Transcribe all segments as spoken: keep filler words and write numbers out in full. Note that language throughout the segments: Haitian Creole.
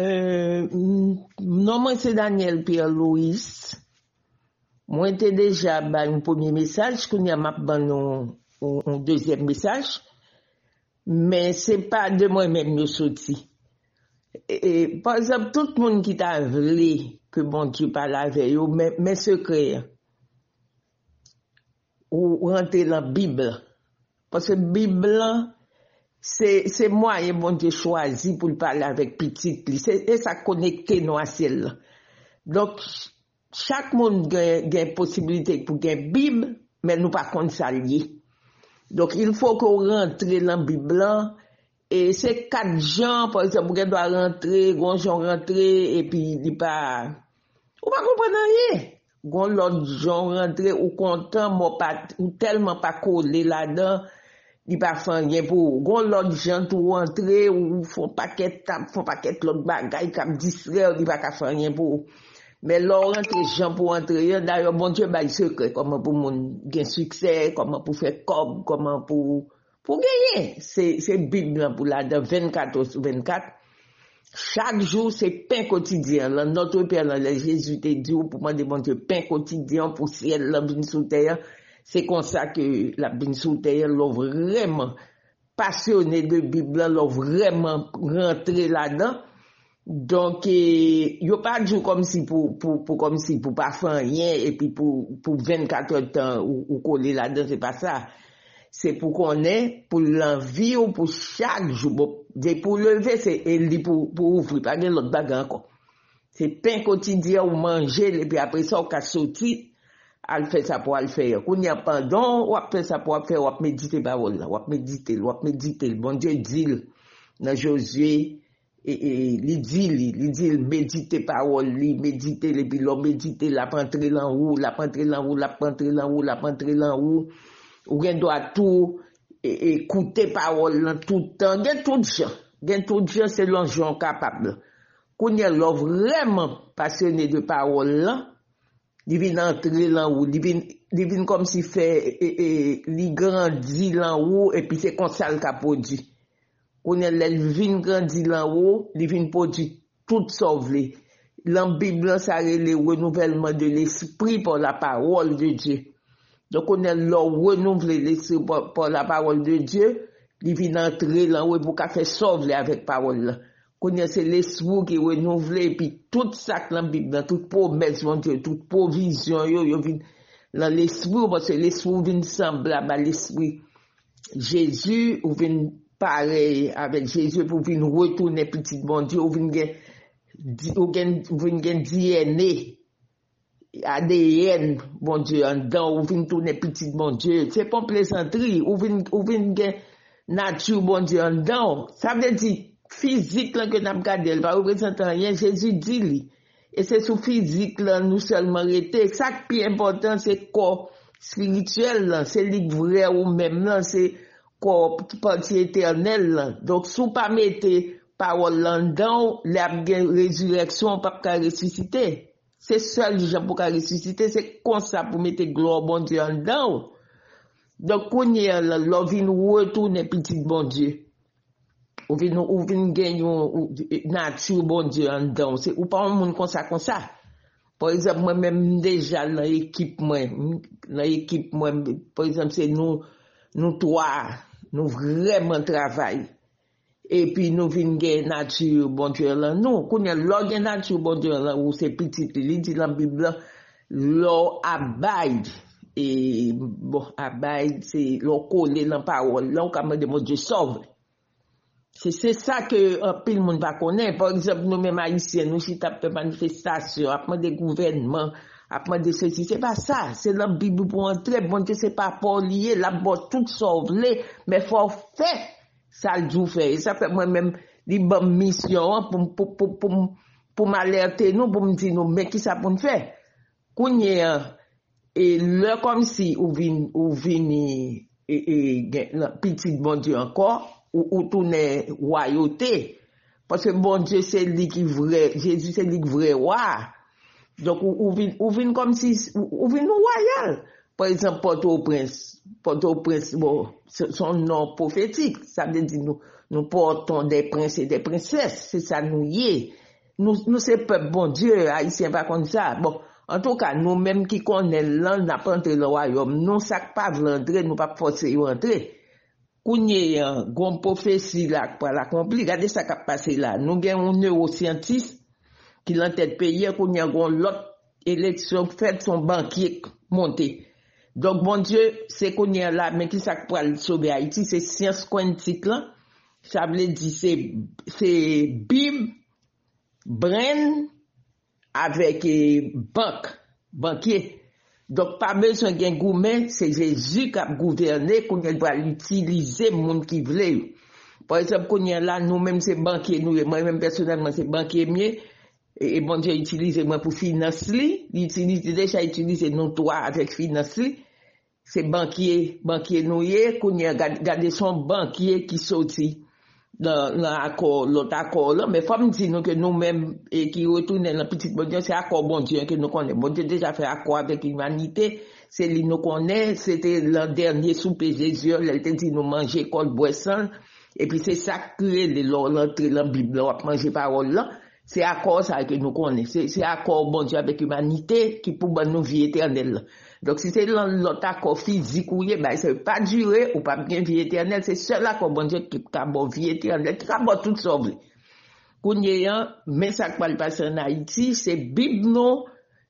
Euh, m- non mwen se Daniel Pierre Louis. Mwen te deja bay yon premye mesaj, kounye a m ap ban nou yon, yon dezyèm mesaj. Men se pa de mwen menm yo soti. E, e, pa egzanp, tout moun ki ta vle ke Bondye pale avè yo, men, men sekrè an. Ou rantre nan Bib la. Paske Bib la, se, se mwayen Bondye chwazi pou l pale avèk pitit li. Se, se sa k konekte nou a syèl la. Donk, chak moun gen, gen posibilite pou gen Bib, men nou pa konn sa l ye. Donk, il faut ke w rantre nan Bib la. E se kat jan, pa egzanp, ou gen dwa rantre, gon jan w rantre, epi li pa, ou pa konprann anyen. Gon lòt jan w rantre, ou kontan, men w pa, ou tèlman pa kole ladan, li pa fè anyen pou ou. Gon lòt jan tou w antre, ou fè yon pakèt tap, fè yon pakèt lòt bagay k ap distrè w, li pa ka fè anyen pou ou. Men lè w rantre jan pou w antre an, dayè Bondye bay sekrè kòman pou moun gen siksè, kòman pou fè kòb, kòman pou, pou genyen. Se, se Bib lan pou ladan vennkat sou vennkat. Chak jou se pen kotidyen an. Notre Père nan lè Jezi te di w pou mande Bondye pen kotidyen an pou syèl lan vin sou tè an. Se konsa ke l ap vin sou tè an lè w vrèman pasyone de Bib lan, lè w vrèman rantre ladan. Donk, e, yo pa di w kòmsi pou, pou, pou, kòmsi pou pa fè anyen, epi pou, pou vennkat èdtan ou, ou kole ladan, se pa sa. Se pou konnen, pou l nan vi w, pou chak jou. Bon, depi w leve, se e li pou, pou ouvri, pa gen lòt bagay ankò. Se pen kotidyen ou manje l, epi apre sa, ou ka soti, al fè sa pou al fè an. Kounye a, pandan w ap fè sa pou w ap fè, w ap medite pawòl la, w ap medite l, w ap medite l. Bondye di l nan Jozye, e, e, li di li, li di l, medite pawòl li, medite l, epi lè w medite l, l ap antre lan ou, l ap antre lan ou, l ap antre lan ou, l ap antre lan ou. Ou gen dwa tou, e, e, koute pawòl lan tout tan. Gen tout jan, gen tout jan selon jan w kapab lan. Kounye a, lè w vrèman pasyone de pawòl lan, li vin antre lan ou, li vin, li vin kòmsi fè, e, e, li grandi lan ou, epi se konsa l ka pwodui. Kounye a, lè l vin grandi lan ou, li vin pwodui tout sa w vle. Lan Bib lan, sa rele renouvèlman de lespri pa la pawòl de Dye. Donk, kounye a, lè w renouvle lespri pa, pa la pawòl de Dye, li vin antre lan ou epi w ka fè sa w vle avèk pawòl lan. Kounye a, se lespri w ki renouvle, epi tout sa k lan Bib lan, tout pwomès Bondye, tout pwovizyon yo, yo vin lan lespri w, paske lespri w vin sanblab a lespri Jezi, ou vin parèy avèk Jezi, epi w vin retounen pitit Bondye, ou vin gen, di- ou gen, ou vin gen D N A, A D N Bondye anndan w, ou vin tounen pitit Bondye. Se pa yon plezantri, ou vin, ou vin gen nati Bondye anndan w. Sa vle di, fizik lan ke n ap gade, l pa reprezante anyen, Jezi di li. E se sou fizik lan nou sèlman rete. Sa k pi enpòtan, se kò espirityèl lan, se li k vrè ou menm lan, se kò pati etènèl lan. Donk, si w pa mete pawòl lan anndan w, lè ap gen rezirèksyon, w p ap ka resisite. Se sèl jan pou w ka resisite, se konsa pou mete glwa Bondye anndan w. Donk, kounye a, lè w vin retounen pitit Bondye, ou vin, ou vin gen yon ou- nati Bondye anndan w. Se, ou pa yon moun konsa, konsa. Pa egzanp, mwen menm, m deja nan ekip mwen. M- Nan ekip mwen, pa egzanp, se nou, nou twa, nou vrèman travay. Epi nou vin gen nati Bondye lan nou. Kounye a, lè w gen nati Bondye lan ou, se pitit li. Li di lan Bib lan, lè w abide, e, bon, abide, se lè w kole nan pawòl lan, ou ka mande Bondye sa w vle. Se, se sa ke anpil moun pa konnen. Pa egzanp, nou menm Ayisyen, nou chita ap fè manifestasyon, ap mande gouvènman, ap mande sesi. Se pa sa. Se nan Bib ou pou antre. Bondye se pa pa w li ye. L ap ba w tout sa w vle. Men fò w fè sa l di w fè. E sa fè mwen menm, li ban m misyon an pou m, pou, pou, pou m, pou m alète nou, pou m di nou, men kisa pou n fè. Kounye a, e lè kòmsi ou vin, ou vini, e, e, gen, nan pitit Bondye ankò, ou, ou tounen wayote. Paske Bondye se li ki vrè, Jezi se li ki vrè wa. Donk, ou, ou vin, ou vin kòmsi, ou, ou vin wayal. Pa egzanp, Pòtoprens. Pòtoprens, bon, se, se yon non pwofetik. Sa vle di nou, nou pòton de prens e de prensès. Se sa nou ye. nou, nou se pèp Bondye, Ayisyen pa konn sa. Bon, antouka, nou menm ki konnen l lan, n ap antre nan wayòm nou, sa k pa vle antre, nou p ap fòse yo antre. Kounye a, gon pwofesi la k pral akonpli. Gade sa k ap pase la. Nou gen yon newosyantis ki lan tèt peyi a, kounye a gon lòt eleksyon k fèt, se yon bankye k monte. Donk, Bondye, se kounye a la, men ki sa k pral sove Ayiti, se syans kwantik lan. Sa vle di se, se Bib, brenn, avèk, eh, bank, bankye. Donk, pa bezwen gen goumen, se Jezi k ap gouvène, kounye a l pral itilize moun ki vle yo. Pa egzanp, kounye a la, nou menm se bankye nou ye. Mwen menm pèsonèlman, se bankye m ye. E, e Bondye itilize mwen pou finans li. Li itilize, deja itilize nou twa avèk finans li. Se bankye, bankye nou ye. Kounye a, gad-, gade se yon bankye ki soti nan, nan akò, lòt akò lan. Men fò m di nou ke nou menm, e ki retounen nan pitit Bondye, se akò Bondye ke nou konnen. Bondye deja fè akò avèk imanite. Se li nou konnen. Se te lan dènye soupe Jezi an, lè l te di nou manje kò l, bwè san l. Epi se sa k rele lè w antre lan Bib lan, w ap manje pawòl lan. Se akò sa a ke nou konnen. Se, se akò Bondye avèk imanite ki pou ban nou vi etènèl lan. Donk, si se lan lòt akò fizik ou ye, bay sa yo pa dire, ou p ap gen vi etènèl. Se sèl akò Bondye ki ka ba w vi etènèl, ki ka ba w tout sa w vle. Kounye a, men sa k pral pase ann Ayiti, se Bib nou,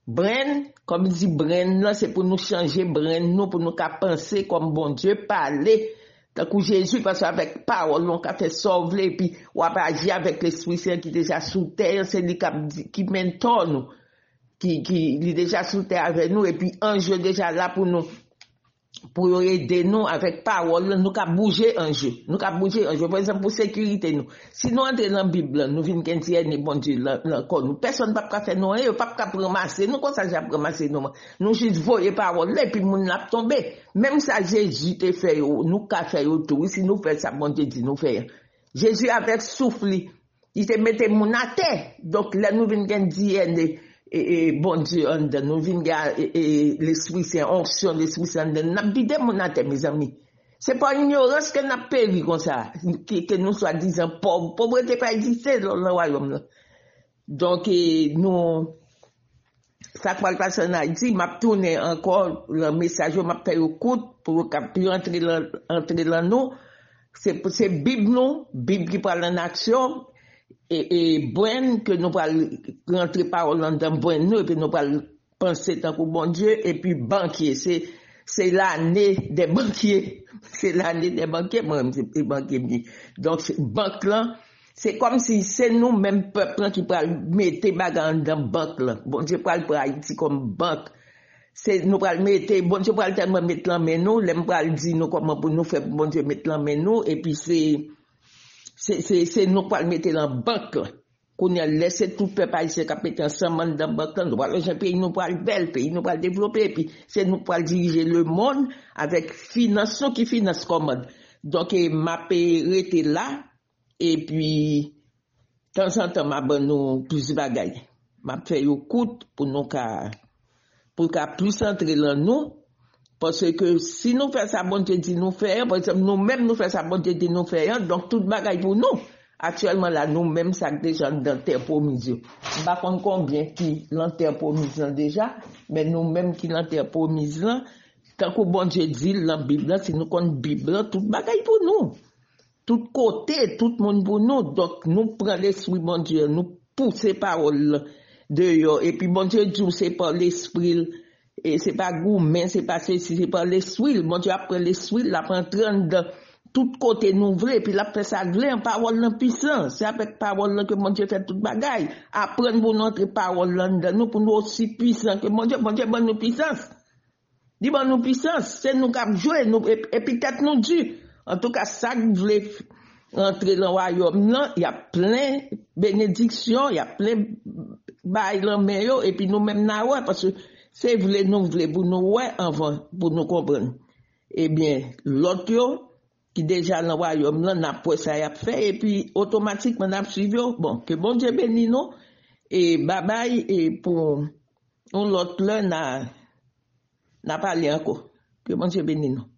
brenn, kòm di brenn lan, se pou nou chanje brenn nou, pou nou ka panse kòm Bondye pale. Tankou Jezi, paske avèk pawòl lan, w ka fè sa w vle, epi w ap aji avèk Lespri Sen ki deja sou tè an, se li k ap di, ki mentò nou, ki, ki, li deja sou tè avè nou, epi anj yo deja la pou nou, pou yo ede nou avèk pawòl lan, nou ka bouje anj yo, nou ka bouje anj yo, pa egzanp, pou sekirite nou. Si nou antre lan Bib lan, nou vin gen D N A Bondye lan, lan kò nou, pèsonn p ap ka fè nou anyen, yo p ap ka ranmase nou konsa jan y ap ranmase nou an. Nou jis voye pawòl la, epi moun nan ap tonbe. Menm sa Jezi te fè yo, nou ka fè yo tou, wi, si nou fè sa Bondye di nou fè an. Jezi avèk souf li, li te mete moun atè. Donk, lè nou vin gen D N A, e, e, Bondye anndan nou, vin gen, e, e, Lespri Sen, onksyon Lespri Sen anndan nou, n ap vide moun atè, mezanmi. Se pa ignorans ke n ap peri konsa, ke, ke nou swadizan pòv. Povrete pa egziste lan, lan wayòm lan. Donk, e, nou, sa k pral pase ann Ayiti, m ap tounen ankò lan mesaj yo, m ap fè yo kout pou yo ka pi antre lan, antre lan nou. Se, se Bib nou, Bib ki pral ann aksyon, e, e brenn ke nou pral rantre pawòl anndan brenn nou, epi nou pral panse tankou Bondye, epi bankye, se, se lane dè bankye, se lane dè bankye, mwen menm se, se bankye m ye. Donk, se, bank lan, se kòmsi se nou menm pèp lan ki pral mete bagay anndan bank lan. Bondye pral pran Ayiti kòm bank. Se nou pral mete, Bondye pral tèlman met lan men nou, lè m pral di nou kòman pou nou fè pou Bondye met lan men nou, epi se, se, se, se nou k pral mete lan bank lan. Kounye a, lè se tout pèp ayisyen k ap mete ansanm anndan bank lan, nou pral wè jan peyi nou pral bèl, peyi nou pral devlope, epi se nou k pral dirije lemonn avèk finans nou ki finans kòmand. Donk, e, m ap, e, rete la, epi tanzantan m ap ban nou plis bagay. M ap fè yo kout pou nou ka, pou l ka plis antre lan nou. Paske si nou fè sa Bondye di nou fè an, pa egzanp, nou menm nou fè sa Bondye di nou fè an, donk tout bagay pou nou. Aktyèlman la, nou menm sa k deja anndan tè pwomiz yo. M pa konn konbyen ki lan tè pwomiz lan deja, men nou menm ki lan tè pwomiz lan, tankou Bondye di l lan Bib lan, si nou konn Bib lan, tout bagay pou nou. Tout kote, tout moun pou nou. Donk, nou pran Lespri Bondye an, nou pouse pawòl lan deyò. Epi Bondye di w se pa Lespri l, e se pa goumen, se pa sesi, se pa Lespri l. Bondye ap pran Lespri l, l ap antre anndan tout kote nou vle, epi l ap fè sa l vle an. Pawòl lan pwisan. Se avèk pawòl lan ke Bondye fè tout bagay. Aprann pou nou antre pawòl lan anndan nou, pou nou osi pwisan ke Bondye. Bondye ban nou pwisans. Li ban nou pwisans, se nou k ap jwe, nou, e- epi tèt nou di. Antouka, sa k vle f- rantre lan wayòm nan, y ap plen benediksyon, y ap plen bay lan men yo, epi nou menm n a wè, paske se vle nou vle pou nou wè anvan, pou nou konprann. Ebyen, lòt yo, ki deja lan wayòm nan, n ap wè sa y ap fè, epi otomatikman n ap swiv yo. Bon, ke Bondye beni nou, e babay, e pou yon lòt lè, n a, n a pale ankò. Ke Bondye beni nou.